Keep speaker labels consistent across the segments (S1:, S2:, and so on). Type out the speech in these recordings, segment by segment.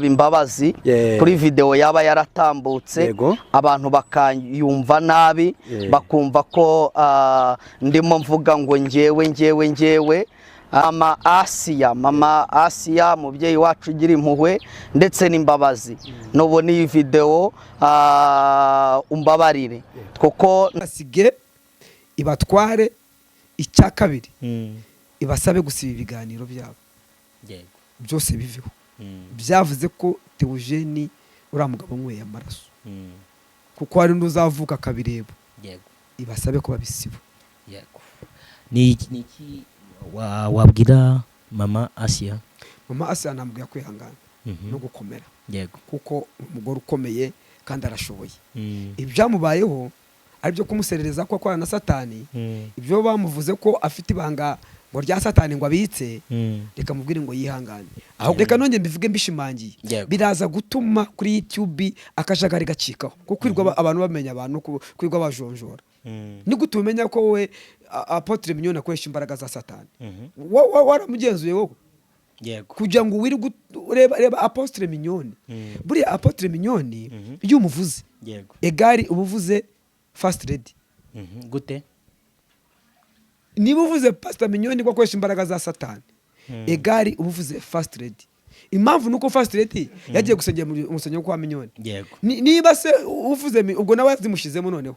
S1: Imbabazi
S2: Yeah.
S1: kuri video yaba yaratambutse, abantu bakayumva nabi, bakumva ko ndimo mvuga ngo njyewe, njyewe, njyewe. Mama Asiya, Mama Asiya, mubyeyi wacu ugira impuhwe ndetse n'imbabazi, nubona iyi video umbabarire kuko
S3: Basige ibatware. Icya kabiri, ibasabe gusiba ibiganiro byabo byose, biveho. Byavuze ko Teogene uriya mugabo unyweye amaraso, kuko hari n'undi uzavuka akabireba. Ibasabe ko babisiba.
S4: Yego, ni iki wabwira Mama Asiya?
S3: Mama Asiya namubwira kwihangana no gukomera, kuko umugore ukomeye kandi arashoboye. Ibyamubayeho ari byo kumuserereza ko akorana na Satani, ibyo bamuvuze ko afite ibanga ngo rya Satani ngo abitse, reka mubwire ngo yihangane. Aho reka nongere mbivuge mbishimangiye, biraza gutuma kuri YouTube akajagari gacikaho, kuko kwirirwa abantu bamenya abantu, kwirirwa bajonjora. Ni gute umenya ko wowe Apotre Mignone akoresha imbaraga za Satani? Waramugenzuye wowe? Kugira ngo wirirwe ureba reba Apotre Mignone. Buriya Apotre Mignone, iyo umuvuze, egari uba uvuze First Lady.
S4: Gute?
S3: Niba uvuze Pastor Mignone ko akoresha imbaraga za Satani, egari uba uvuze First Lady. Impamvu ni uko First Lady yagiye gusengera mu rusengero kwa Mignone. Niba se uvuze ubwo nawe yazimushyizemo, noneho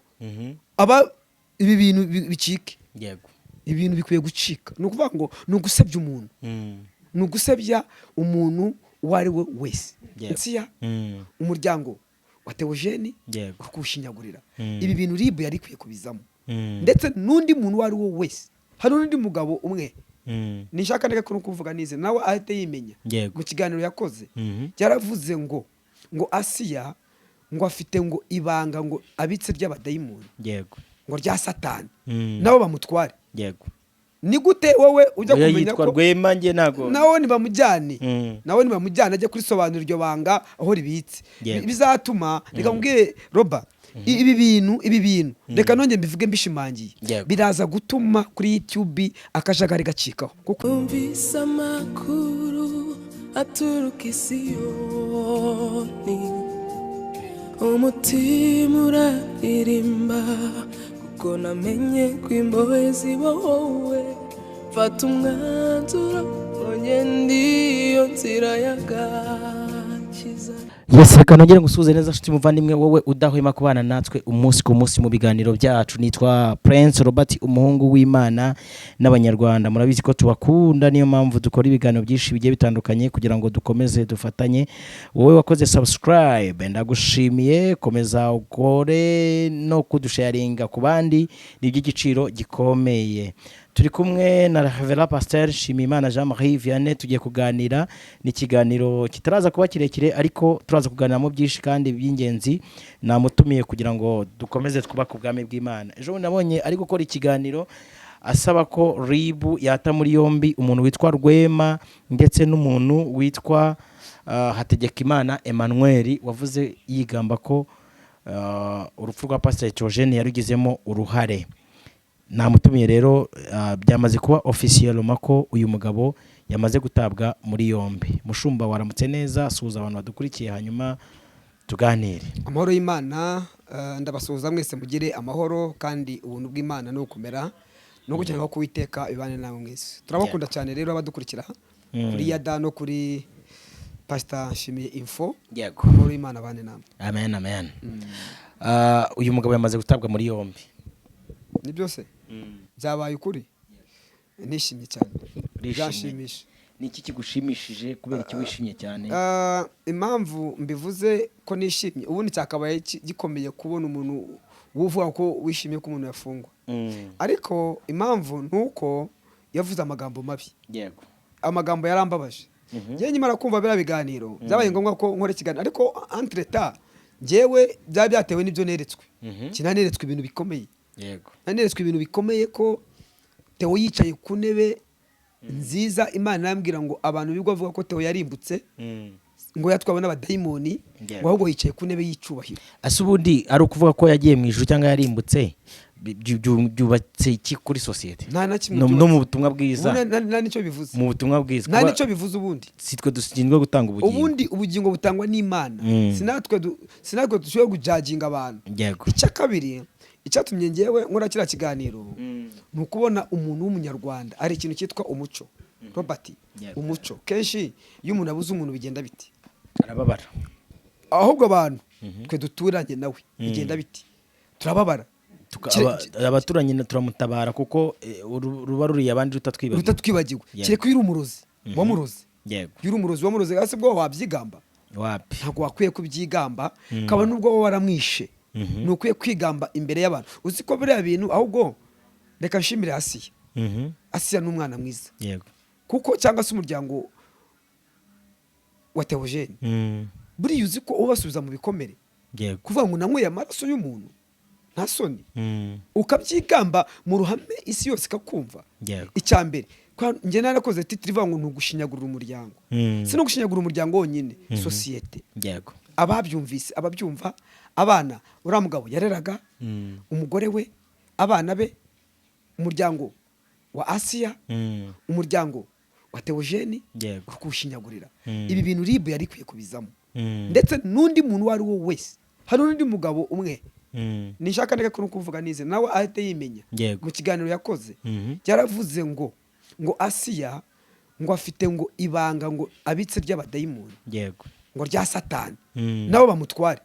S3: aba ibi bintu bicike. Ibintu bikwiye gucika. Ni ukuvuga ngo ni ugusebya umuntu, ni ugusebya umuntu uwo ari we wese. Nsiya umuryango wa Teogene uri kuwushinyagurira. Ibi bintu RIB yari ikwiye kubizamo, ndetse n'undi muntu uwo ari we wese. Hari n'undi mugabo umwe, nishaka ndeke no kuvuga nize, nawe ahite yimenya. Mu kiganiro yakoze yaravuze ngo Asiya ngo afite ngo ibanga ngo abitse ry'abadayimoni, ngo rya Satani, nabo bamutware. Ni gute wowe ujya
S4: Oya,
S3: kumenya
S4: yitwa
S3: ko
S4: Rwema, njye ntago
S3: nawe ntibamujyane, nawe ntibamujyane ajye kurisobanura iryo banga aho ribitse. Bizatuma, reka mbwire Roba, ibi bintu reka nongere mbivuge mbishimangiye, biraza gutuma kuri YouTube akajagari gacikaho kuko
S5: Numvise amakuru aturuka i Siyoni, umutima uraririmba kuko namenye ko imbohe zibohowe. Mfata umwanzuro ngenda iyo nzira y'agakiza.
S4: Yes, reka nongere ngusuhuze neza, nshuti muvandimwe, wowe udahwema kubana natwe umunsi ku munsi mu biganiro byacu. Nitwa Prince Robert, umuhungu w'Imana n'Abanyarwanda. Murabizi ko tubakunda, niyo mpamvu dukora ibiganiro byinshi bigiye bitandukanye kugira ngo dukomeze dufatanye. Wowe wakoze subscribe, ndagushimiye. Komeza ukore no kudusharinga ku bandi, ni iby'igiciro gikomeye. Turi kumwe na Reverend Pasteur Nshimiyimana Jean Marie Vianney, tugiye kuganira. Ni ikiganiro kitaraza kuba kirekire, ariko turaza kuganiramo byinshi kandi by'ingenzi. Namutumiye kugira ngo dukomeze twubake ubwami bw'Imana. Ejo bundi nabonye ari gukora ikiganiro asaba ko RIB yata muri yombi umuntu witwa Rwema ndetse n'umuntu witwa Hategekimana Emmanuel, wavuze yigamba ko urupfu rwa Pasteur Theogene yarugizemo uruhare. Namutumiye rero, byamaze kuba officiel ko uyu mugabo yamaze gutabwa muri yombi. Mushumba, waramutse neza? Suhuza abantu badukurikiye, hanyuma tuganire.
S3: Amahoro y'Imana. Ndabasuhuza mwese, mugire amahoro kandi ubuntu bw'Imana ni ugukomera no gukenera ko Uwiteka ibane nawe mwese. Turabakunda cyane rero abadukurikira kuri Yada no kuri Pasita Nshimiye Info. Amahoro y'Imana abane namwe.
S4: Amen, amen. Uyu mugabo yamaze gutabwa muri yombi.
S3: Ni byose byabaye ukuri, nishimye cyane.
S4: Urishimye?
S3: Byanshimisha.
S4: Ni iki kigushimishije? Kubera iki wishimye cyane?
S3: Impamvu mbivuze ko nishimye, ubundi cyakabaye gikomeye kubona umuntu uvuga ko wishimiye ko umuntu yafungwa, ariko impamvu ni uko yavuze amagambo mabi. Amagambo yarambabaje. Njyewe nkimara kumva biriya biganiro, byabaye ngombwa ko nkora ikiganiro, ariko entre-temps njyewe byaba byatewe n'ibyo neretswe. Kinaneretswe ibintu bikomeye. Naneretswe ibintu bikomeye ko Theo yicaye ku ntebe nziza. Imana irambwira ngo abantu birirwa bavuga ko Theo yarimbutse, ngo yatwawe n'abadayimoni, ngo ahubwo yicaye ku ntebe y'icubahiro.
S4: Ese ubundi ari ukuvuga ko yagiye mu ijuru cyangwa yarimbutse? Byubatse iki kuri sosiyete?
S3: Nta na kimwe
S4: No
S3: byubatse.
S4: mu butumwa bwiza.
S3: Ubundi nta nicyo bivuze.
S4: Mu butumwa bwiza.
S3: Nta
S4: Kuba
S3: nicyo bivuze ubundi.
S4: Si twe dushinzwe gutanga ubugingo.
S3: Ubundi ubugingo butangwa n'Imana. Si natwe dushoboye kujudginga abantu. Icya kabiri, icyatumye ngewe nkora kiriya kiganiro ni ukubona umuntu w'Umunyarwanda ari ikintu cyitwa umuco, Robert. Umuco, kenshi iyo umuntu abuze umuntu bigenda biti?
S4: Arababara.
S3: Ahubwo abantu twe duturanye nawe bigenda biti? Turababara.
S4: Abaturanyi turamutabara kuko ruba ruriye abandi rutatwibagiwe.
S3: Rutatwibagiwe. Kereka iyo uri umurozi wamuroze. Iyo uri umurozi wamuroze, hasi bwo wabyigamba?
S4: Wapi.
S3: Ntabwo wakwiye kubyigamba, kabone n'ubwo wowe waramwishe. Ntukwiye kwigamba imbere y'abantu. Uzi ko biriya bintu, ahubwo reka nshimire Asiya. Asiya ni umwana mwiza. Kuko cyangwa se umuryango wa Theogene, buriya uzi ko ubasubiza mu bikomere? Kuvuga ngo nanyweye amaraso y'umuntu, nta soni? Ukabyigamba mu ruhame, isi yose ikakumva. Icya mbere, njye narakoze titre ivuga ngo ni ugushinyagurira umuryango. Si no gushinyagurira umuryango wonyine, sosiyete, ababyumvise, ababyumva, abana uriya mugabo yareraga, umugore we, abana be, umuryango wa Asiya, umuryango wa Theogene, kuwushinyagurira. Ibi bintu RIB yari ikwiye kubizamo, ndetse n'undi muntu uwo ari we wese. Hari n'undi mugabo umwe, nishaka ndeka kuri kuvuga nize, nawe ahite yimenya. Mu kiganiro yakoze yaravuze ngo Asiya ngo afite ngo ibanga ngo abitse ry'abadayimoni, ngo rya Satani, nabo bamutware.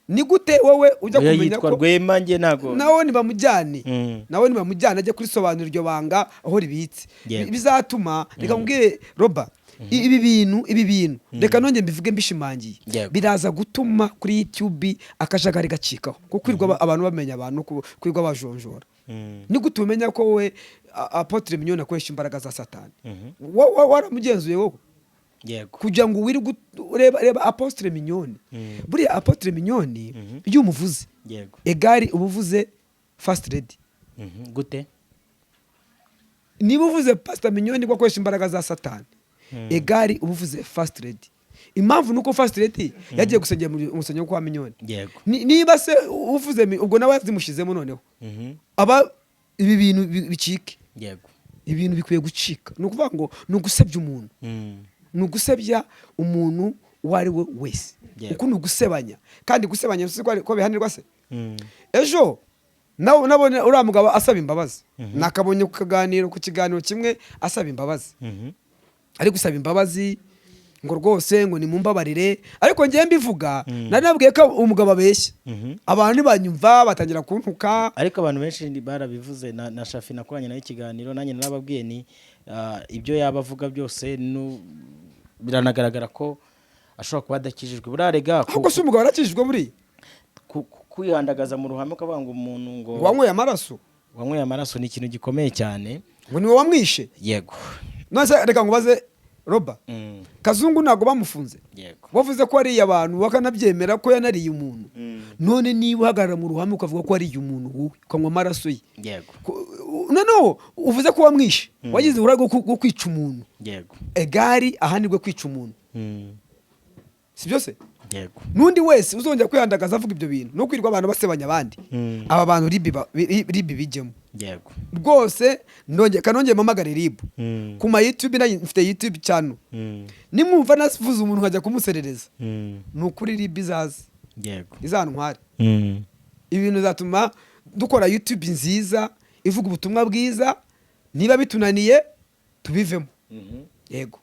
S3: Ni gute wowe ujya
S4: Oya,
S3: kumenya
S4: yitwa
S3: ko
S4: Rwema, njye ntago
S3: nawe nibamujyane, nawe nibamujyane ajye kurisobanura iryo banga aho ribitse. Bizatuma, reka nkubwire Roba, ibi bintu reka nongere mbivuge mbishimangiye, biraza gutuma kuri YouTube akajagari gacikaho, kuko kwirirwa abantu bamenya abantu, kwirirwa bajonjora. Ni gute umenya ko wowe Apôtre Mignone akoresha imbaraga za Satani? Waramugenzuye wowe? Kugira ngo wirirwe ureba reba Apôtre Mignone. Buriya Apôtre Mignone, iyo umuvuze, egari uba uvuze First Lady.
S4: Gute?
S3: Niba uvuze Pastor Mignone ko akoresha imbaraga za Satani, egari uba uvuze First Lady. Impamvu ni uko First Lady yagiye gusengera mu rusengero kwa Mignone. Niba se uvuze ubwo nawe yazimushyizemo, noneho aba ibi bintu bicike. Ibintu bikwiye gucika. Ni ukuvuga ngo ni ugusebya umuntu, ni ugusebya umuntu uwo ari we wese. Uku ni ugusebanya, kandi gusebanya si ko bihanirwa se? Ejo nawe nabonye uriya mugabo asaba imbabazi, nakabonye ku kiganiro kimwe asaba imbabazi, ari gusaba imbabazi ngo rwose ngo nimumbabarire. Ariko ngewe mbivuga, nari nabwiye ko umugabo abeshya. Abantu ntibanyumva, batangira kuntuka.
S4: Ariko abantu benshi barabivuze, na Shafi nakoranye nawe ikiganiro, nanjye narababwiye ni ibyo yaba avuga byose biranagaragara ko ashobora kuba adakijijwe burarega.
S3: Ahubwo si umugabo arakijijwe buriya?
S4: Kwihandagaza mu ruhame ukavuga ngo umuntu ngo
S3: ngo wanyweye amaraso,
S4: wanyweye amaraso, ni ikintu gikomeye cyane.
S3: Ngo niwe wamwishe. None se reka nkubaze Roba, Kazungu ntabwo bamufunze?
S4: Yego.
S3: Wavuze ko ariye abantu, bakanabyemera ko yanariye umuntu. None niba uhagarara mu ruhame ukavuga ko wariye umuntu, wowe ukanywa amaraso ye, noneho uvuze ko wamwishe, wagize uruhare rwo kwica umuntu, egari ahanirwe kwica umuntu. Si byose?
S4: Yego.
S3: N'undi wese uzongera kwihandagaza avuga ibyo bintu no kwirirwa abantu basebanya abandi, aba bantu RIB RIB bijyemo. Rwose kanongeye mpamagare RIB. Ku ma YouTube, nayo mfite YouTube channel. Nimwumva nasifuza umuntu nkajya kumuserereza, ni ukuri RIB izaze, izantware. Ibintu bizatuma dukora YouTube nziza ivuga ubutumwa bwiza. Niba bitunaniye tubivemo. Yego.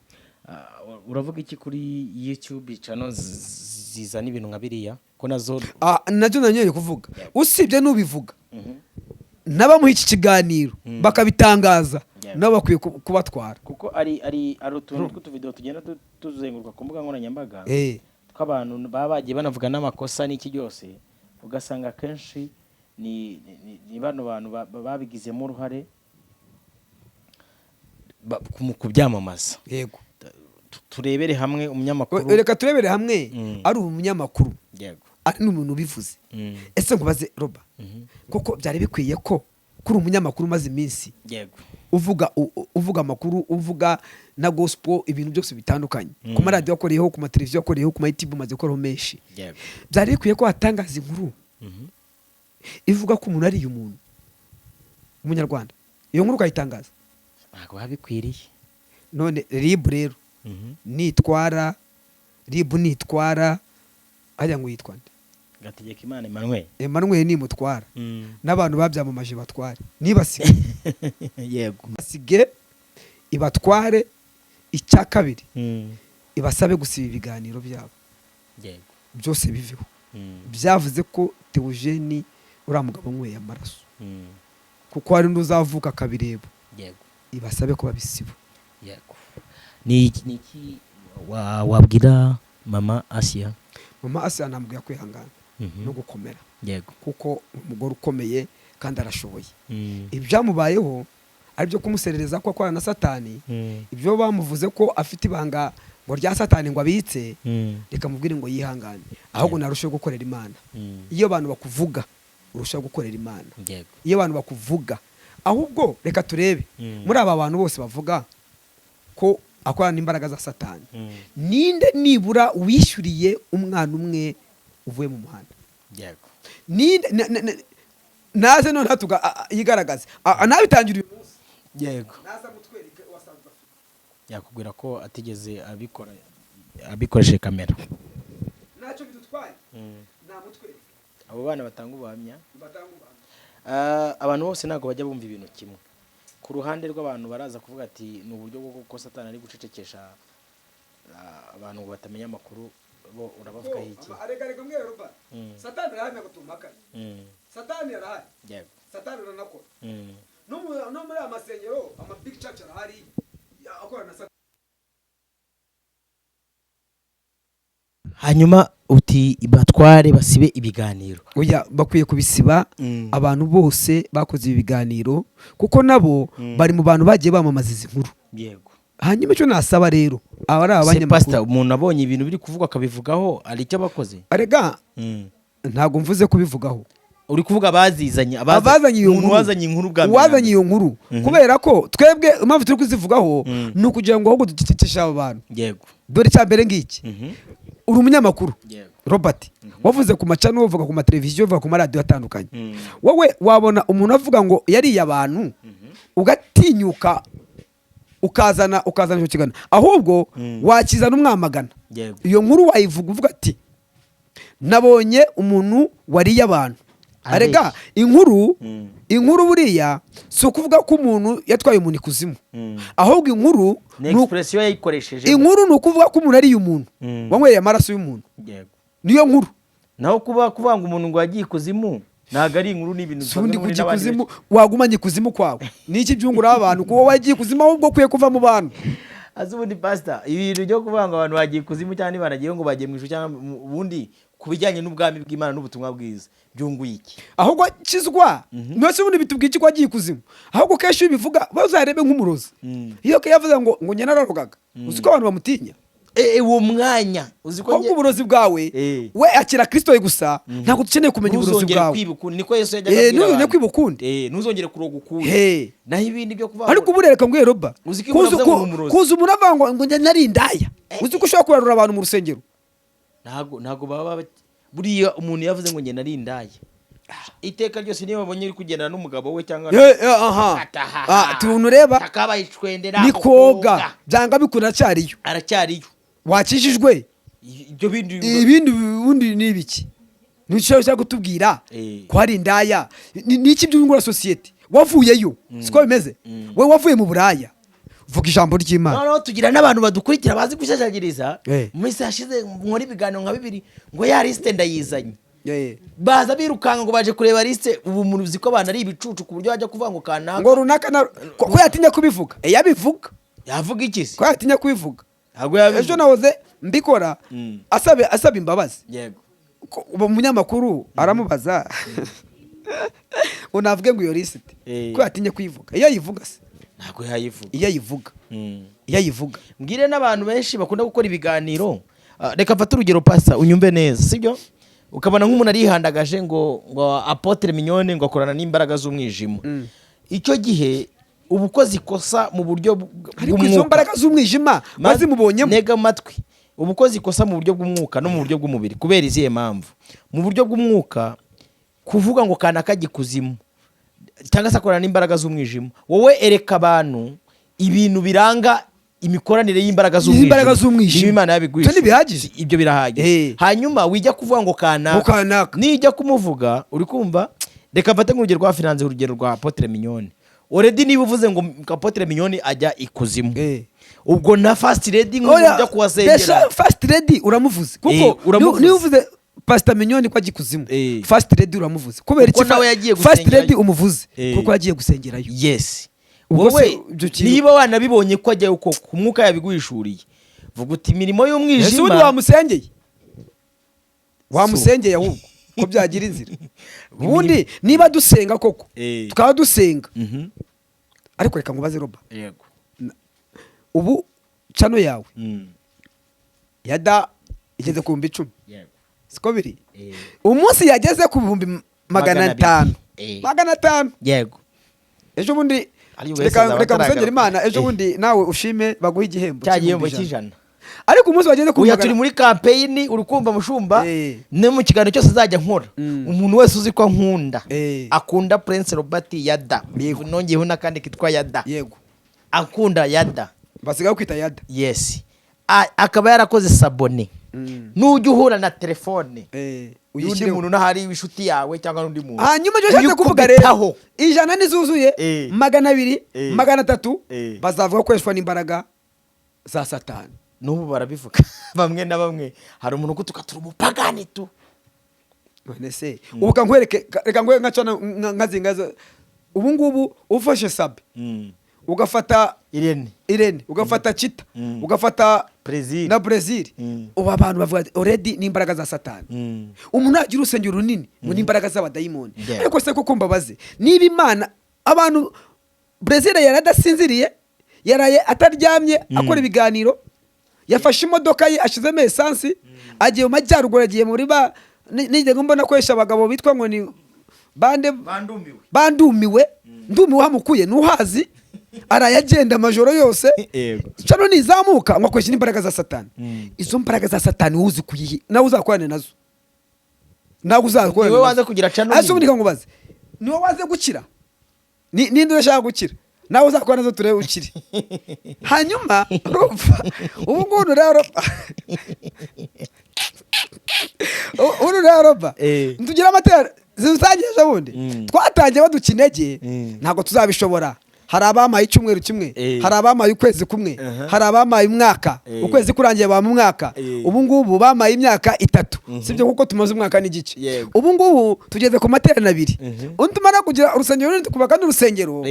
S4: Ah, uravuga iki kuri YouTube channel zizana ibintu nka biriya, ko nazo
S3: Ah, nabyo nanyoye kuvuga. Usibye n'ubivuga n'abamuha iki kiganiro bakabitangaza, nabo bakwiye kubatwara.
S4: Kuko ari utuntu tw'utuvideo tugenda tuzenguruka ku mbuga nkoranyambaga tw'abantu baba bagiye banavuga n'amakosa n'iki byose, ugasanga akenshi ni bano bantu babigizemo uruhare mu kubyamamaza. Turebere hamwe umunyamakuru.
S3: Reka turebere hamwe, ari umunyamakuru, ari n'umuntu ubivuze. Ese nkubaze Roba, koko byari bikwiye ko kuri umunyamakuru umaze iminsi uvuga uvuga amakuru, uvuga na gospel, ibintu byose bitandukanye, ku maradiyo wakoreyeho, ku mateleviziyo wakoreyeho, ku ma YouTube umaze gukoraho menshi, byari bikwiye ko watangaza inkuru ivuga ko umuntu ariye umuntu, umunyarwanda, iyo nkuru ukayitangaza?
S4: Ntabwo biba bikwiriye.
S3: None RIB rero nitwara, RIB nitwara hajya ngo yitwa nde?
S4: Gategeka Imana Emmanuel.
S3: Emmanuel nimutwara, n'abantu babyamamaje batware, nibasige. Basige, ibatware. Icya kabiri, ibasabe gusiba ibiganiro byabo byose, biveho byavuze ko Teogene uriya mugabo unyweye amaraso, kuko hari n'undi uzavuka akabireba. Ibasabe ko babisiba.
S4: Yego, ni iki wabwira mama Asiya?
S3: Mama Asiya namubwira kwihangana no gukomera, kuko ni umugore ukomeye kandi arashoboye. Ibyamubayeho ari byo kumuserereza ko akorana na Satani, ibyo bamuvuze ko afite ibanga ngo rya Satani ngo abitse, reka mubwire ngo yihangane, ahubwo narusheho gukorera Imana. Iyo abantu bakuvuga, urushaho gukorera Imana. Iyo abantu bakuvuga, ahubwo reka turebe muri aba bantu bose bavuga ko akorana n'imbaraga za Satani, ninde nibura wishyuriye umwana umwe uvuye mu muhanda? Ninde naze noneho yigaragaze, nabitangira uyu munsi. Naza mutwereke uwasanzwe afite.
S4: Yakubwira ko atigeze abikora abikoresheje kamera.
S3: Ntacyo bidutwaye, namutwereke.
S4: Abo bana batanga ubuhamya.
S3: Batanga ubuhamya.
S4: Abantu bose ntabwo bajya bumva ibintu kimwe. Ku ruhande rw'abantu baraza kuvuga ati ni uburyo bwo ko Satani ari gucecekesha abantu ngo batamenya amakuru, bo urabavugaho iki?
S3: Arega rega mbwira Robert, Satani arahari, ntabwo tumuhakanye. Satani arahari. Satani aranakora. No muri aya masengero, ama big church, arahari akorana na Satani.
S4: Hanyuma uti batware basibe ibiganiro.
S3: Oya, bakwiye kubisiba, abantu bose bakoze ibi biganiro, kuko nabo bari mu bantu bagiye bamamaza izi nkuru. Hanyuma icyo nasaba rero aba ari
S4: Se
S3: abanyamakuru.
S4: pastor, umuntu abonye ibintu biri kuvugwa akabivugaho, hari icyo abakoze?
S3: Arega ntabwo mvuze kubivugaho.
S4: Uri kuvuga abazizanye,
S3: abazanye iyo
S4: umuntu
S3: nkuru,
S4: wazanye inkuru bwa mbere na
S3: uwazanye
S4: mbere.
S3: iyo nkuru, kubera ko twebwe impamvu turi kuzivugaho ni ukugira ngo ahubwo ducecekeshe aba bantu. Dore icya mbere ngiki: uri umunyamakuru, Robert, wavuze ku macano, uvuga ku mateleviziyo, uvuga ku maradiyo atandukanye. Wowe wabona umuntu avuga ngo yariye abantu, ugatinyuka ukazana icyo kiganiro, ahubwo wakizana umwamagana. Iyo nkuru wayivuga uvuga ati nabonye umuntu wariye abantu.
S4: Arabeshya.
S3: Arega inkuru, inkuru buriya si ukuvuga ko umuntu yatwaye umuntu ikuzimu, ahubwo inkuru
S4: ni expression yayikoresheje.
S3: Inkuru ni ukuvuga ko umuntu ariye umuntu, wanyweye amaraso y'umuntu. Niyo nkuru.
S4: Naho kuba kuvuga ngo umuntu ngo yagiye ikuzimu, ntabwo ari inkuru, ni ibintu
S3: Si ubundi
S4: bisanzwe muri
S3: kujya
S4: n'abandi
S3: ikuzimu,
S4: benshi.
S3: wagumanye ikuzimu kwawe, ni iki byungura abantu kuba wagiye ikuzimu? Ahubwo ukwiye kuva mu bantu.
S4: Azi ubundi pastor, ibintu byo kuvuga ngo abantu bagiye ikuzimu cyangwa ntibanagiye, ngo bagiye mu ijuru cyangwa ubundi ku bijyanye n'ubwami bw'Imana n'ubutumwa bwiza, byunguye iki?
S3: Ahubwo kizwa ntose, ubundi bitubwiye iki ko wagiye ikuzimu? Ahubwo kenshi iyo ubivuga, bazarebe nk'umurozi, iyo yavuze ngo njye nararogaga, uzi ko abantu bamutinya?
S4: Uwo mwanya uzi ko
S3: Ahubwo uburozi bwawe, we akira Kristo gusa, ntabwo dukeneye kumenya uburozi
S4: ntuzongere
S3: bwawe.
S4: kwiba ukundi, niko Yesu yajyaga abwira
S3: Ntuzongere
S4: abantu.
S3: kwiba ukundi.
S4: Ntuzongere kuroga ukundi. Naho ibindi byo kuvuga
S3: Ariko ubu reka mbwire Roba,
S4: Uzi ko iyo umuntu avuze ngo ni umurozi.
S3: kuza umuntu avuga ngo njye nari indaya, uzi ko ushobora kurarura abantu mu rusengero?
S4: Ntabwo baba buriya umuntu yavuze ngo njye nari indaya, iteka ryose niyo babonye uri kugendana n'umugabo we cyangwa
S3: Aha.
S4: Atahaha.
S3: Ah, tuntu ureba
S4: takabaye icwende.
S3: Ni koga byanga bikunda, aracyariyo.
S4: Aracyariyo.
S3: Wakijijwe.
S4: Ibyo bindi
S3: Ibindi ubundi ni ibiki? Nicyo ushaka kutubwira ko hari indaya? Ni iki byungura sosiyete? Wavuyeyo, siko bimeze? Wowe wavuye mu buraya, vuga ijambo ry'Imana.
S4: Noneho tugira n'abantu badukurikira bazi gushashagiriza. Mu minsi yashize nkora ibiganiro nka bibiri ngo ya lisite ndayizanye, baza birukanka ngo baje kureba lisite. Ubu umuntu uzi ko abantu ari ibicucu ku buryo bajya kuvuga ngo kanaka
S3: Ngo runaka ko yatinya kubivuga. Yabivuga.
S4: Yavuga iki se?
S3: Ko yatinya kubivuga.
S4: Ntabwo yabivuga.
S3: Ejo nahoze mbikora, asaba imbabazi. Ko uwo munyamakuru aramubaza ngo navuge ngo iyo lisite, ko yatinye kuyivuga. Iyo ayivuga se?
S4: Ntabwo yayivuga.
S3: Iyo ayivuga, iyo ayivuga.
S4: Mbwire n'abantu benshi bakunda gukora ibiganiro. Reka mfate urugero, pasa unyumve neza, sibyo? Ukabona nk'umuntu arihandagaje ngo apôtre Mignone ngo akorana n'imbaraga z'umwijima. Icyo gihe uba ukoze ikosa mu buryo
S3: Ariko izo
S4: bw'umwuka.
S3: mbaraga z'umwijima wazimubonyemo?
S4: Ntega amatwi. Uba ukoze ikosa mu buryo bw'umwuka no mu buryo bw'umubiri. Kubera izihe mpamvu? Mu buryo bw'umwuka, Kuvuga ngo kanaka ajya ikuzimu cyangwa se akorana n'imbaraga z'umwijima, wowe ereka abantu ibintu biranga imikoranire y'imbaraga z'umwijima.
S3: Imbaraga z'umwijima.
S4: Niba Imana yabiguhishe.
S3: Ibyo ntibihagije?
S4: Ibyo birahagije. Hanyuma wijya kuvuga ngo kanaka.
S3: Ngo kanaka.
S4: Nijya kumuvuga, uri kumva, reka mfate nk'urugero rwa finance, urugero rwa Apôtre Mignone. Already niba uvuze ngo Apôtre Mignone ajya ikuzimu, ubwo na First Lady nk'umuntu
S3: Oya,
S4: ujya kuhasengera.
S3: Desha First Lady uramuvuze, kuko
S4: Uramuvuze.
S3: niba uvuze Pastor Mignone ko ajya ikuzimu, First Lady uramuvuze kubera
S4: Kuko
S3: iki?
S4: nawe yagiye
S3: First
S4: gusengerayo.
S3: Lady umuvuze kuko yagiye gusengerayo.
S4: Yes.
S3: Ubwo
S4: Wowe
S3: se ibyo kintu-
S4: niba wanabibonye ko ajyayo koko, umwuka yabiguhishuriye, vuga uti imirimo
S3: Ese ubundi
S4: y'umwijima.
S3: wamusengeye? Wamusengeye ahubwo ko byagira inzira. Ubundi niba dusenga koko, tukaba dusenga, ariko reka nkubaze, Roba.
S4: Yego.
S3: Ubu channel yawe ya da igeze ku 10,000.
S4: Yego.
S3: Siko biri? Umunsi yageze ku bihumbi magana
S4: 200.
S3: atanu, 500.
S4: Yego.
S3: Ejo bundi
S4: Ari wese
S3: reka
S4: azaba
S3: reka
S4: ataragaruka.
S3: gusengera Imana, ejo bundi nawe ushime baguhe igihembo
S4: Cya gihembo
S3: cy'ibihumbi 100.
S4: cy'ijana.
S3: Ariko umunsi wageze ku
S4: Oya,
S3: magana
S4: turi muri campaign, uri kumva, mushumba? No mu kiganiro cyose nzajya nkora, umuntu wese uzi ko ankunda, akunda Prince Robert Yada, nongeyeho n'akandi kitwa Yada, akunda Yada,
S3: Basigaye kwita Yada.
S4: Yes. Akaba yarakoze s'abonner, nujya uhura na telefone y'undi
S3: Uyishyireho.
S4: muntu n'ahari inshuti yawe cyangwa n'undi muntu,
S3: Hanyuma icyo ushatse kuvuga rero,
S4: uyikubitaho.
S3: 100 nizuzuye, 200, 300, bazavuga gukoreshwa n'imbaraga za Satani.
S4: N'ubu barabivuga bamwe na bamwe. Hari umuntu ugutuka, turi umupagani tu.
S3: None se ubu kankwereke, reka nkwereke nka cana nka zingazo. Ubu ngubu ufashe Sabe, ugafata
S4: Irene.
S3: Irene, ugafata Chita, ugafata
S4: Brazil.
S3: na Brazil, ubu abantu bavuga ati already ni imbaraga za Satani. Umuntu nagira urusengero runini ngo ni imbaraga z'abadayimoni. Ariko se koko mbabaze, niba Imana abantu, Brazil yari adasinziriye, yaraye ataryamye akora ibiganiro, yafashe imodoka ye, ashizemo esansi, agiye mu majyaruguru, agiye muri ba nigeze mbona akoresha abagabo bitwa ngo ni bande?
S4: Bandumiwe.
S3: Bandumiwe, ndumiwe, hamukuye ntuhazi, araye agenda amajoro yose. Cano nizamuka ngo akoresha n'imbaraga za Satani. Izo mbaraga za Satani wowe uzi kuyihi? Nawe uzakorane nazo, nawe uzakorane
S4: Niwe
S3: nazo.
S4: waze kugira channel
S3: Ese ubundi
S4: nini?
S3: nkubaze, niwe waze gukira? Ninde udashaka gukira? Nawe uzakorana nazo turebe ukire. Hanyuma urumva ubu ngubu rero, ubu rero Roba, tugira amatera zirusangiye. Ejo bundi twatangiye baduca intege, ntabwo tuzabishobora. Hari abamaye icyumweru kimwe, hari abamaye ukwezi kumwe, hari abamaye umwaka, ukwezi kurangiye bama umwaka. Ubu ngubu bamaye imyaka 3, sibyo? Kuko tumaze umwaka n'igice. Ubu ngubu tugeze ku materaniro abiri. Undi tumara kugira urusengero runini, tukubaka n'urusengero,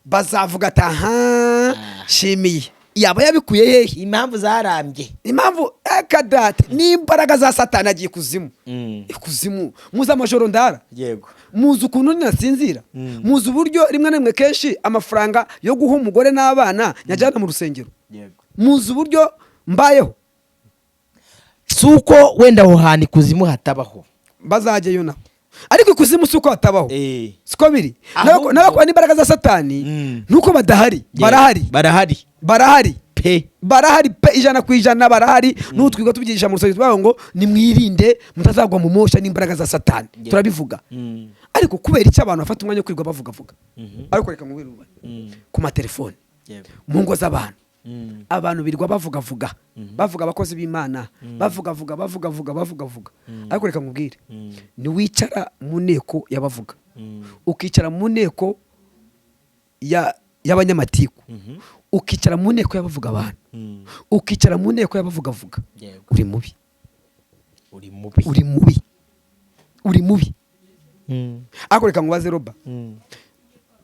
S3: bazavuga ati aha shimiye yaba yabikuye hehe?
S4: Impamvu zarambye.
S3: Impamvu ekadate n'imbaraga za Satani, agiye ikuzimu. Ikuzimu muzi amajoro ndara, muzi ukuntu nasinzira, muzi uburyo rimwe na rimwe kenshi amafaranga yo guha umugore n'abana nyajyana mu rusengero, muzi uburyo mbayeho.
S4: Si uko wenda aho hantu ikuzimu hatabaho.
S3: Bazajyayo nabo, ariko ikuzimu si uko hatabaho. Siko biri.
S4: Ahubwo-
S3: N'abakora n'imbaraga za Satani, nuko badahari, barahari.
S4: Barahari.
S3: Barahari.
S4: Pe.
S3: Barahari pe, 100% barahari. N'utwiga tubyigisha mu rusengero, tubavuga ngo nimwirinde mutazagwa mu moshya n'imbaraga za Satani. Turabivuga. Ariko kubera icyo abantu bafata umwanya wo kwirirwa bavugavuga? Ariko reka nkubwire ubu, ku matelefone, mu ngo z'abantu, abantu birirwa bavugavuga, bavuga abakozi b'Imana, bavugavuga, bavugavuga, bavugavuga. Ariko reka nkubwire, niwicara mu nteko y'abavuga, ukicara mu nteko y'abanyamatiku, ukicara mu nteko y'abavuga abantu, ukicara mu nteko y'abavugavuga, uri mubi.
S4: Uri mubi.
S3: Uri mubi, uri mubi. Ariko reka nkubaze, Roba,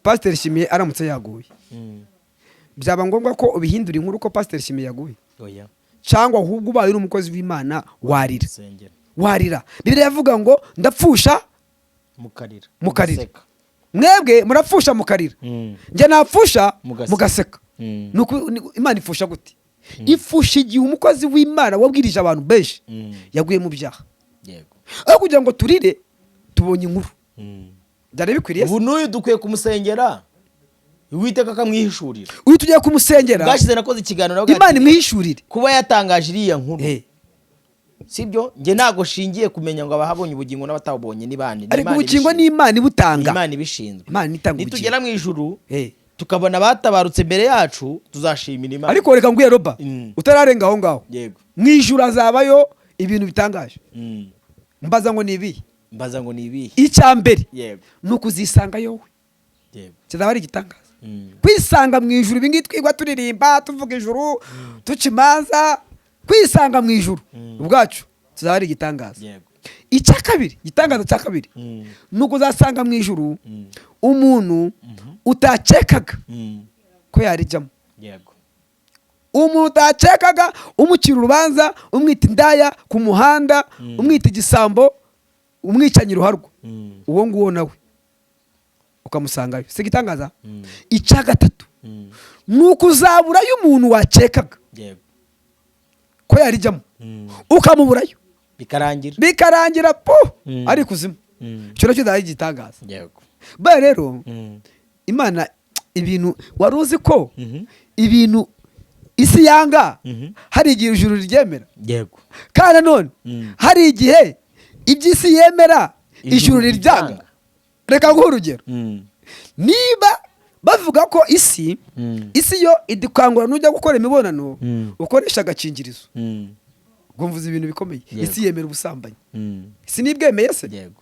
S3: Pasiteri Shimiye aramutse yaguye, byaba ngombwa ko ubihindura inkuru ko Pasiteri Shimiye yaguye?
S4: Oya.
S3: Cyangwa ahubwo ubaye uri umukozi w'Imana warira?
S4: Sengera.
S3: Warira. Bibiliya yavuga ngo ndapfusha
S4: Mukarira.
S3: Mukarira.
S4: Mugaseka.
S3: Mwebwe murapfusha mukarira, njye napfusha
S4: Mugaseka.
S3: mugaseka. Imana ifusha gute? Ifusha igihe umukozi w'Imana wabwirije abantu benshi yaguye mu byaha. Aho kugira ngo turire, tubonye inkuru. Byari bikwiriye se?
S4: Ubu n'uyu dukwiye kumusengera, Uwiteka akamwihishurira.
S3: Uyu tugiye kumusengera.
S4: Bwashize nakoze ikiganiro nawe
S3: Imana
S4: ati,
S3: imwihishurire.
S4: Kuba yatangaje iriya nkuru, Sibyo, njye ntabwo shingiye kumenya ngo abahabonye ubugingo n'abatabonye ni bande. Ni
S3: Ariko
S4: Imana
S3: ubugingo
S4: ibishinzwe.
S3: ni Imana ibutanga.
S4: Imana ibishinzwe.
S3: Imana itanga
S4: Nitugera mu ijuru tukabona abatabarutse mbere yacu, tuzashimira Imana.
S3: Ariko reka nguye, Roba, utararenga aho ngaho, mu ijuru hazabayo ibintu bitangaje. Mbaza ngo ni ibihe?
S4: Mbaza ngo ni ibihe?
S3: Icya mbere ni ukuzisanga yowe. Kizaba ari igitangaza kwisanga mu ijuru. Ibi ngibi twigwa turirimba, tuvuga ijuru, duca imanza, kwisanga mu ijuru ubwacu tuzaba ari igitangaza. Icya kabiri, igitangaza cya kabiri, ni ukuzasanga mu ijuru umuntu utakekaga ko yarijyamo, umuntu utakekaga, umucira urubanza, umwita indaya ku muhanda, umwita igisambo, umwicanyi ruharwa, uwo nguwo nawe ukamusangayo. Si igitangaza? Icya gatatu ni ukuzaburayo umuntu wakekaga ko yarijyamo, ukamuburayo.
S4: Bikarangira.
S3: Bikarangira po ari ikuzimu. Icyo nacyo ari igitangaza. Baye rero, Imana, ibintu wari uzi ko ibintu isi yanga, hari igihe ijuru riryemera. Kandi nanone hari igihe iby'isi yemera,
S4: ijuru
S3: ijuru riryanga.
S4: Riryanga.
S3: Reka nguhe urugero. Niba bavuga ko isi isi yo idukangura nujya gukora imibonano ukoresha agakingirizo, ubwo mvuze ibintu bikomeye. Isi yemera ubusambanyi. Isi nibwemeye se?
S4: Yego.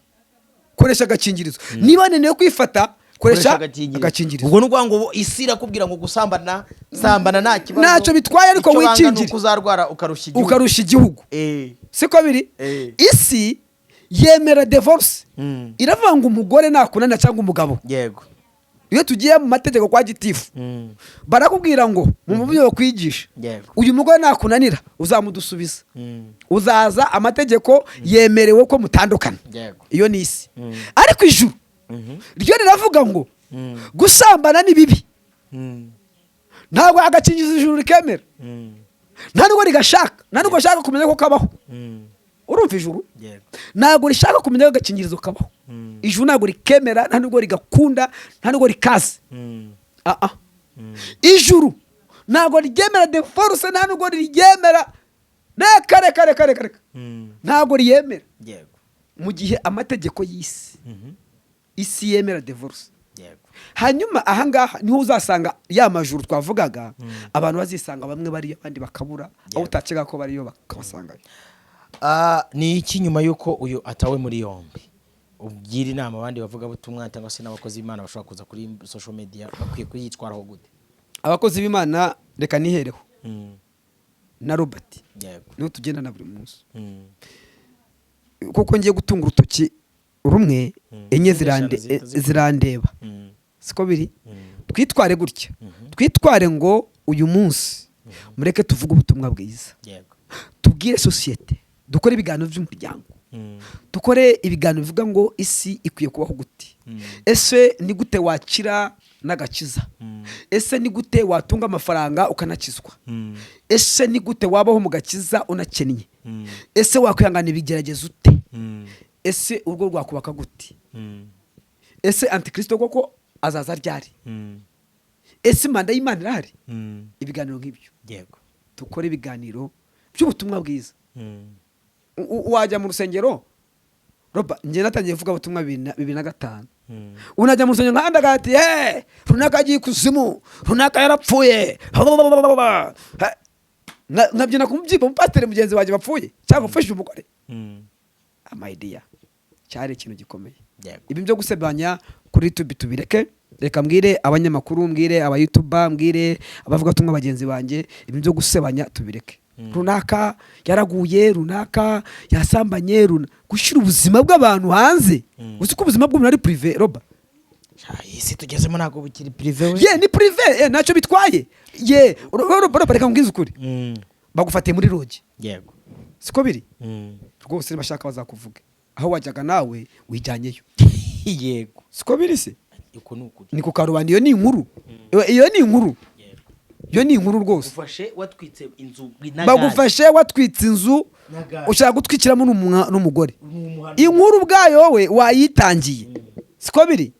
S3: Koresha agakingirizo. Niba wananiwe kwifata, koresha agakingirizo.
S4: Ubwo ni ukuvuga ngo isi irakubwira ngo gusambana, sambana nta kibazo.
S3: Ntacyo bitwaye, ariko
S4: Icyo banga ni
S3: wikingire.
S4: uko uzarwara ukarushya igihugu.
S3: Ukarusha igihugu. Siko biri? Isi yemera divorce. Iravuga ngo umugore nakunanira cyangwa umugabo, iyo tugiye mu mategeko kwa gitifu, barakubwira ngo mu buryo bakwigisha, uyu mugore nakunanira uzamudusubiza, uzaza, amategeko yemerewe ko mutandukana. Iyo ni isi. Ariko ijuru ryo riravuga ngo gusambana ni bibi. Ntabwo agakingirizo ijuru rikemera, nta nubwo rigashaka, nta nubwo ashaka kumenya ko kabaho. Urumva, ijuru ntabwo rishaka kumenya ko agakingirizo kabaho. Ijuru ntabwo rikemera, nta nubwo rigakunda, nta nubwo rikaze. Ah, ah. Ijuru ntabwo ryemera divorce, nta nubwo riryemera. Reka, reka, reka, reka, reka, ntabwo riyemera. Mu gihe amategeko y'isi, isi yemera divorce. Hanyuma ahangaha niho uzasanga ya majuru twavugaga, abantu bazisanga bamwe bariyo, abandi bakabura, aho utakeka ko bariyo bakabasangayo.
S4: Ah, ni iki nyuma y'uko uyu atawe muri yombi ubwira inama abandi bavugabutumwa cyangwa se n'abakozi b'Imana bashobora kuza kuri social media, bakwiye kuyitwaraho gute?
S3: Abakozi b'Imana, reka nihereho na Robert, niho tugendana buri munsi, kuko ngiye gutunga urutoki rumwe, enye
S4: Izindi eshanu zihita zikora.
S3: zirandeba. Siko biri? Twitware gutya, twitware ngo uyu munsi mureke tuvuge ubutumwa bwiza, tubwire sosiyete, dukore ibiganiro by'umuryango, dukore ibiganiro bivuga ngo isi ikwiye kubaho gute? Ese ni gute wakira n'agakiza? Ese ni gute watunga amafaranga ukanakizwa? Ese ni gute wabaho mu gakiza unakennye? Ese wakwihangana ibigeragezo ute? Ese urugo rwakubaka gute? Ese antikristo koko azaza ryari? Ese manda y'Imana irahari? Ibiganiro nk'ibyo. Dukore ibiganiro by'ubutumwa bwiza. Wajya mu rusengero, Roba, njye natangiye kuvuga ubutumwa 2005. Unajya mu rusengero nk'ahandi agati he, runaka agiye ikuzimu, runaka yarapfuye. Ha, nkabyina ku mubyimba umupasiteri mugenzi wanjye wapfuye cyangwa ufashije umugore. Amayidiya cyari ikintu gikomeye. Ibi byo gusebanya kuri YouTube tubireke. Reka mbwire abanyamakuru, mbwire aba YouTuber, mbwire abavugabutumwa bagenzi banjye, ibi byo gusebanya tubireke. Runaka yaraguye, runaka yasambanye, gushyira ubuzima bw'abantu hanze. Uzi ko ubuzima bw'umuntu ari privé, Roba?
S4: Iyi si tugezemo ntabwo bukiri privé we.
S3: Ye, ni privé, ntacyo bitwaye. Ye, Roba, reka nkubwize ukuri. Bagufatiye muri lodge. Siko biri? Rwose nibashaka bazakuvuge, aho wajyaga nawe wijyanyeyo. Siko biri se?
S4: Uko ni ukuri.
S3: Ni ku karubanda. Iyo ni inkuru, iyo ni inkuru, iyo ni inkuru rwose.
S4: Ufashe watwitse inzu.
S3: Bagufashe watwitse inzu,
S4: N'agare.
S3: ushaka gutwikiramo n'umugore. Inkuru ubwayo we wayitangiye. Siko biri?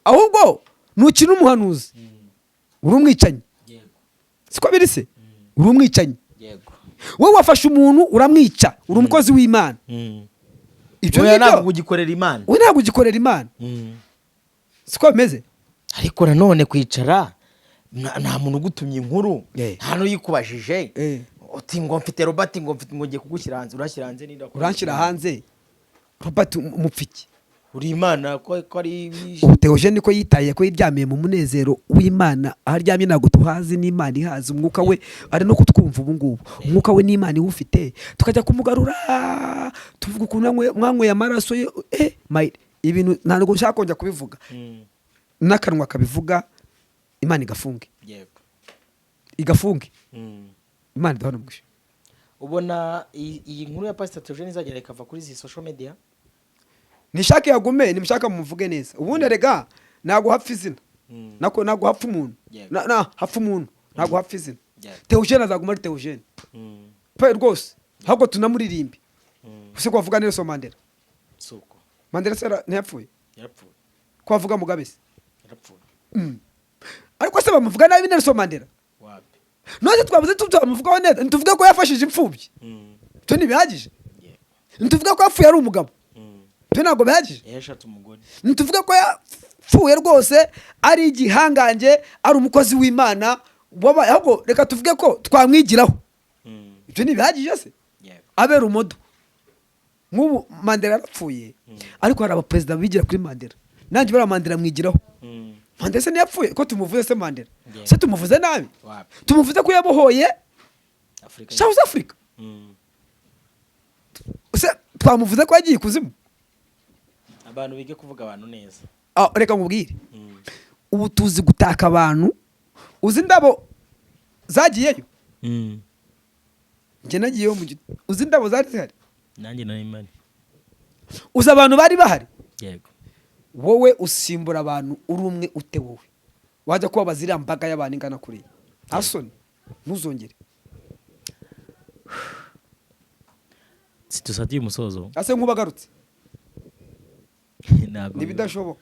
S3: Ahubwo ntukina umuhanuzi, uri umwicanyi. Siko biri se? Uri umwicanyi. Wowe wafashe umuntu uramwica, uri umukozi w'Imana. Ibyo
S4: Oya,
S3: ngibyo
S4: ntabwo ugikorera Imana.
S3: We ntabwo ugikorera Imana, siko bimeze.
S4: Ariko nanone kwicara nta muntu ugutumye inkuru, nta n'uyikubajije, uti ngo mfite Robert, ngo mfite, ngo ngiye kugushyira hanze, urashyira hanze ninda?
S3: Uranshyira hanze, Robert, umupfiki?
S4: Uri Imana ko ari
S3: Ubu Theogene ko yitaye ko yiryamiye mu munezero w'Imana, aho aryamye ntabwo tuhazi, n'Imana ihazi. Umwuka we ari no kutwumva ubu ngubu, umwuka we n'Imana iwufite. Tukajya kumugarura tuvuga ukuntu mwanyweye amaraso ye. Ibintu ntabwo nshaka kongera kubivuga, n'akanwa kabivuga Imana igafunge. Igafunge. Imana iduhane umugisha.
S4: Ubona iyi nkuru ya Pastor Theogene izagera ikava kuri izi social media?
S3: Nishake yagume, nimushaka mumuvuge neza. Ubundi rega ntabwo hapfa izina, nako ntabwo hapfa umuntu. Na hapfa umuntu, ntabwo hapfa izina. Theogene azaguma ari Theogene pe rwose, ahubwo tunamuririmbe. Ese ko bavuga Nelson Mandela?
S4: Suko.
S3: Mandela se ntiyapfuye?
S4: Yarapfuye.
S3: Ko bavuga Mugabe se?
S4: Yarapfuye.
S3: Ariko se bamuvuga nabi Nelson Mandela?
S4: Wapi.
S3: None twavuze tumuvugaho neza, ntituvuge ko yafashije imfubyi? Ibyo ntibihagije? Ntituvuge ko yapfuye ari umugabo? Ibyo ntabwo bihagije?
S4: Yashatse umugore.
S3: Ntituvuge ko yapfuye rwose ari igihangange, ari umukozi w'Imana wabaye? Ahubwo reka tuvuge ko twamwigiraho. Ibyo ntibihagije se? Abera umudo nk'ubu Mandela yarapfuye, ariko hari abaperezida bigira kuri Mandela. Nanjye bariya Mandela mwigiraho. Mandela se ntiyapfuye? Ko tumuvuze se Mandela, se tumuvuze nabi?
S4: Wapi.
S3: Tumuvuze ko yabohoye
S4: Afurika.
S3: South Africa. Se twamuvuze ko yagiye ikuzimu?
S4: Abantu bige kuvuga abantu neza.
S3: Ah, reka nkubwire, ubu tuzi gutaka abantu. Uzi indabo zagiyeyo? Njye nagiyeyo mu uzi indabo zari zihari?
S4: Nanjye nari mari.
S3: Uzi abantu bari bahari?
S4: Yego.
S3: Wowe usimbura abantu uri umwe ute? Wowe wajya kubabaza iriya mbaga y'abantu ingana kuriya? Nta soni? Ntuzongere.
S4: Sidusatiye umusozo.
S3: Ase nkuba agarutse?
S4: Ntabwo.
S3: Ntibidashoboka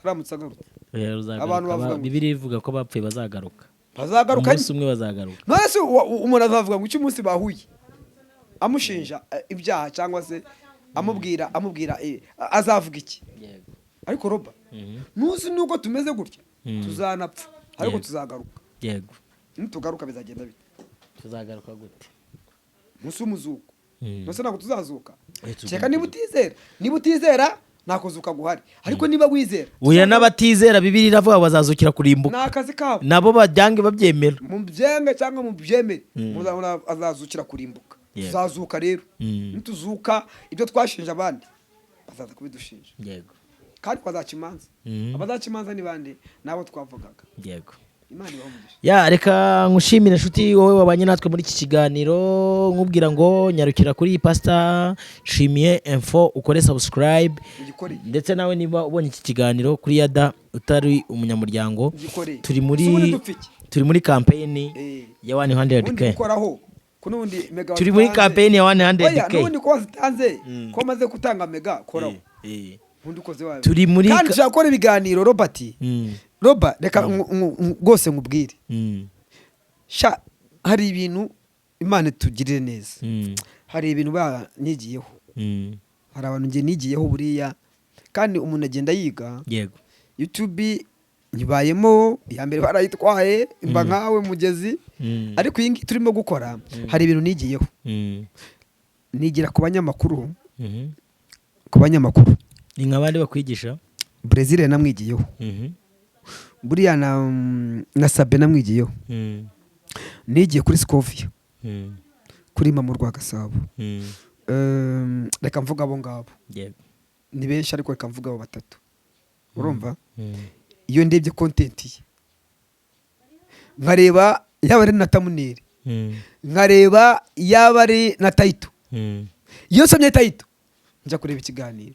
S3: aramutse agarutse.
S4: Oya, ruzagaruka.
S3: Abantu bavuga ngo-
S4: Bibiliya ivuga ko abapfuye bazagaruka.
S3: Bazagaruka.
S4: Umunsi umwe bazagaruka.
S3: None se umuntu azavuga ngo icyo umunsi bahuye amushinja ibyaha cyangwa se amubwira azavuga iki? Ariko roba, ntuzi nubwo tumeze gutya, tuzanapfa ariko tuzagaruka. Nitugaruka bizagenda bite?
S4: Tuzagaruka gute?
S3: Umunsi w'umuzuko. None ntabwo tuzazuka?
S4: Tuzazuka.
S3: Kereka niba utizera. Niba utizera, nta kuzuka guhari, ariko niba wizera
S4: Oya, n'abatizera Bibiliya iravuga ngo bazazukira
S3: ni
S4: kurimbuka.
S3: akazi kabo.
S4: Nabo bajyange babyemera.
S3: Mu byenge cyangwa mu byemere, muzabona azazukira kurimbuka. Tuzazuka rero. Nituzuka, ibyo twashinja abandi bazaza kubidushinja. Kandi bazaca imanza. Abazaca imanza ni bande? Nabo twavugaga. Imana ibahe umugisha.
S4: Ya, reka nkushimire inshuti wowe wabanye natwe muri iki kiganiro, nkubwira ngo nyarukira kuri Pastor Nshimiye Info ukore subscribe.
S3: Ugikoreye.
S4: Ndetse nawe niba ubonye iki kiganiro kuri Yada utari umunyamuryango,
S3: Ugikoreye.
S4: turi muri
S3: Ese ubundi dupfa iki?
S4: turi muri campaign ya 100K.
S3: Ubundi gukoraho ko n'ubundi mega
S4: Turi muri
S3: wazitanze.
S4: campaign ya
S3: Oya,
S4: 100K.
S3: n'ubundi ko wazitanze, ko maze gutanga mega, koraho. Ubundi ukoze wawe.
S4: Turi muri
S3: Kandi ushaka gukora ibiganiro, Robert. Roba, reka rwose nkubwire. Sha, hari ibintu, Imana itugirire neza. Hari ibintu banigiyeho. Hari abantu njye nigiyeho buriya, kandi umuntu agenda yiga. YouTube nyibayemo, iya mbere barayitwaye, mba nkawe mugezi. Ariko iyi ngiyi turimo gukora, hari ibintu nigiyeho. Nigira ku banyamakuru. Ku banyamakuru.
S4: Ni nka bande bakwigisha?
S3: Brezil namwigiyeho. Buriya na Sabe namwigiyeho. Nigiye kuri Scovia, kuri Mama rwa Gasabo. Reka mvuga abo ngabo. Ni benshi, ariko reka mvuga abo batatu, urumva? Iyo ndebye content ye, nkareba yaba ari na thumbnail, nkareba yaba ari na title, iyo nsomye title njya kureba ikiganiro,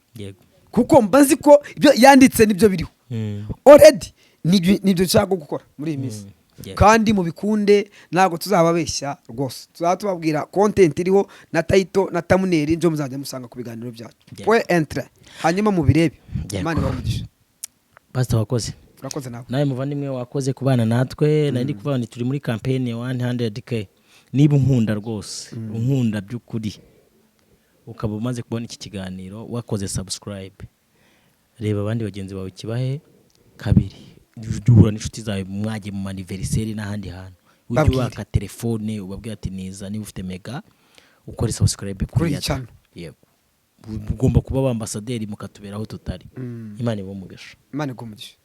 S3: kuko mba nzi ko ibyo yanditse nibyo biriho already. Nibyo nshaka gukora muri iyi minsi. Kandi mubikunde, ntabwo tuzababeshya rwose. Tuzaba tubabwira content iriho na title na thumbnail, nibyo muzajya musanga ku biganiro byacu. Point entre, hanyuma mubirebe. Imana ibahe umugisha.
S4: Pastor, wakoze.
S3: Urakoze nawe.
S4: Nawe muvandimwe wakoze kubana natwe. Nari ndi kuvuga ngo turi muri campaign ya 100K. Niba unkunda rwose, unkunda by'ukuri, ukaba umaze kubona iki kiganiro, wakoze subscribe, reba abandi bagenzi bawe kibahe. Kabiri, ujye uhura n'inshuti zawe, mwagiye mu ma anniversaire n'ahandi hantu, ujye
S3: Babwire.
S4: waka telefone ubabwire ati: "Niza niba ufite mega, ukore subscribe
S3: Kuri
S4: kuri
S3: iyi
S4: Yada."
S3: channel.
S4: Yego, ugomba kuba abambasaderi mukatubera aho tutari. Imana ibahe umugisha.
S3: Imana iguhe umugisha.